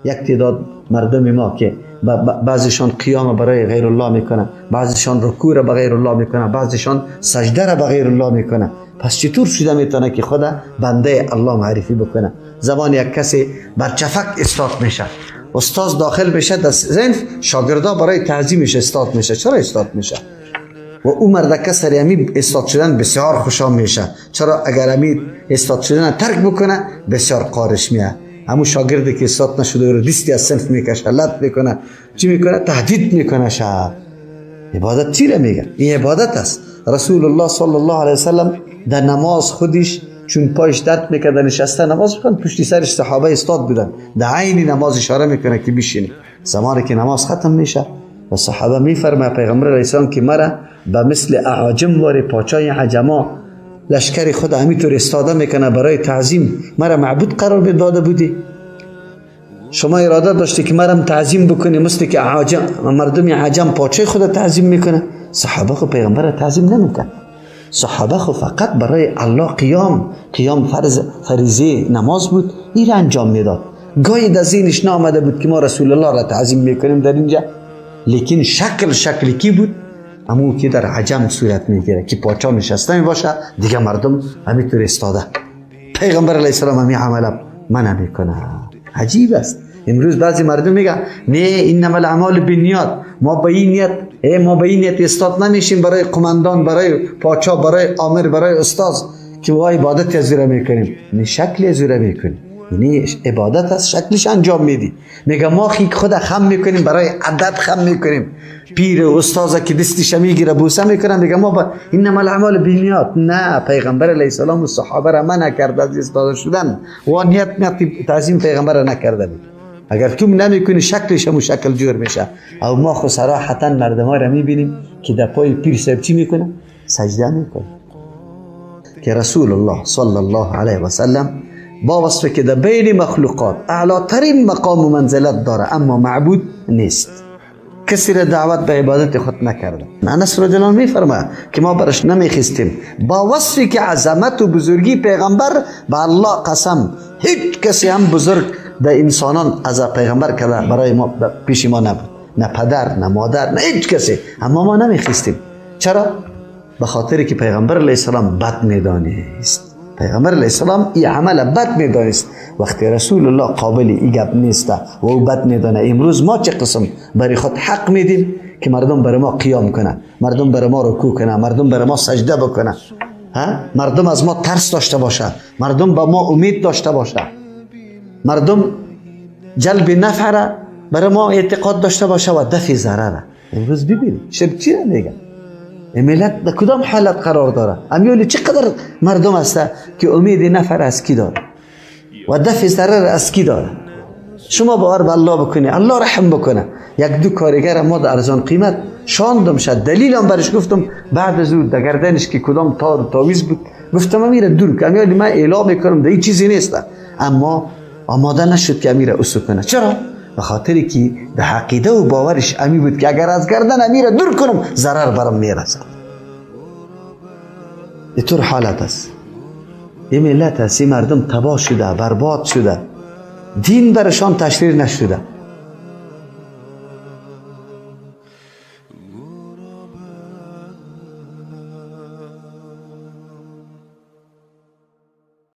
یک تعداد مردم ما که بعضیشان قیام برای غیر الله میکنن، بعضیشان رکوع را به غیر الله میکنن، بعضیشان سجده را به غیر الله میکنن. پس چطور شده میتونه که خدا بنده الله معرفی بکنه؟ زمان یک کسی بر چفک استاد میشه، استاد داخل میشه در صنف، شاگردا برای تعظیمش استاد میشه. چرا استاد میشه؟ و او مردکه سر امی استاد شدن بسیار خوشم میشه. چرا؟ اگر امی استاد شدن ترک بکنه بسیار قارش میه. همون شاگردی که استاد نشده رو دستی از صنف میکشه، لط میکنه، چی میکنه؟ تهدید میکنه. شب عبادت چی را میگه؟ این عبادت است. رسول الله صلی الله علیه وسلم در نماز خودش چون پایش درد میکرد نشسته نماز میخوند، پشتی سرش صحابه استاد بودن، در عین نماز اشاره میکنه که بشینی. زمانی که نماز ختم میشه و صحابه میفرمه پیغمبر علیه السلام که مرا به مثل اعاجم واری پاچای عجما لشکر خود همینطور استاده میکنه برای تعظیم، مرا معبود قرار داده بودی، شما اراده داشتی که مرم تعظیم بکنی مثل که اعاجم مردم عجم پاچای خود تعظیم میکنه. صحابه خو پیغمبر تعظیم نمیکنه. صحابه خو فقط برای الله قیام فرض فریضه نماز بود، این را انجام میداد. گاهی در ذهنش نامده بود که ما رسول الله را تعظیم میکنیم در اینجا، لیکن شکل کی بود؟ امو که در عجم صورت میگیره که پاچا نشسته میباشه، دیگه مردم همینطور استاده. پیغمبر علیه السلام همین عمل منع میکنه. عجیب است. امروز بعضی مردم میگن نه انما الاعمال بالنیات، ما به این نیت، ما به این نیت استاد نمیشیم برای قماندان، برای پاچا، برای آمر، برای استاد که ما عبادت از را میکنیم. نه، شکل از را میکنیم، یعنی عبادت است، شکلش انجام میدی. میگه ما خود خم میکنیم، برای ادب خم میکنیم، پیر و استاد که دستش میگیره بوسه میکنه، میگه ما با انما الاعمال بالنیات. نه، پیغمبر علیه السلام و صحابه را منع کرد از استاد شدن و نیت تعظیم پیغمبر را نکرده بود. اگر تو نمیکنی شکلش هم شکل جور میشه. او ما خو صراحتا مردم ها را میبینیم که در پای پیر صاحب چی میکنه؟ سجده میکنه. که رسول الله صلی الله علیه و سلم با وصف که در بین مخلوقات اعلی ترین مقام و منزلت داره، اما معبود نیست، کسی را دعوت به عبادت خود نکرده. انس رضی الله عنه میفرماید که ما برش نمیخستیم، با وصفی که عظمت و بزرگی پیغمبر، به الله قسم هیچ کسی هم بزرگ در انسانان از پیغمبر کرده برای ما پیش ما نبود، نه پدر نه مادر نه هیچ کسی، اما ما نمیخستیم. چرا؟ به خاطر که پیغمبر علیه السلام بد میدانست. پیغمبر علیه السلام این عمل بد میدانست. وقتی رسول الله قابل این گپ نیست و او بد میدانه، امروز ما چه قسم برای خود حق میدیم که مردم برای ما قیام کنه، مردم برای ما رکوع کنه، مردم برای ما سجده بکنه، مردم از ما ترس داشته باشه، مردم به ما امید داشته باشه، مردم جلب نفع را برای ما اعتقاد داشته باشه و دفع ضرر. امروز ببینید شرک چی را میگه؟ ملت در کدام حالت قرار داره؟ امیالی چقدر مردم هست که امید نفر از کی داره و دفع ضرر از کی داره؟ شما باور به الله بکنی، الله رحم بکنه. یک دو کارگر ما در ارزان قیمت شاندم شد، دلیلم برش گفتم، بعد از او در گردنش که کدام تار تاویز بود گفتم امیره دور که امیالی من اعلام میکنم در این چیزی نیست، اما آماده نشد که امیره اسو کنه. چرا؟ به خاطر که به عقیده و باورش امی بود که اگر از گردن امیره دور کنم ضرر برام میرسد. اینطور حالت است. این ملت است، این مردم تباه شده، برباد شده، دین برشان تشریح نشده.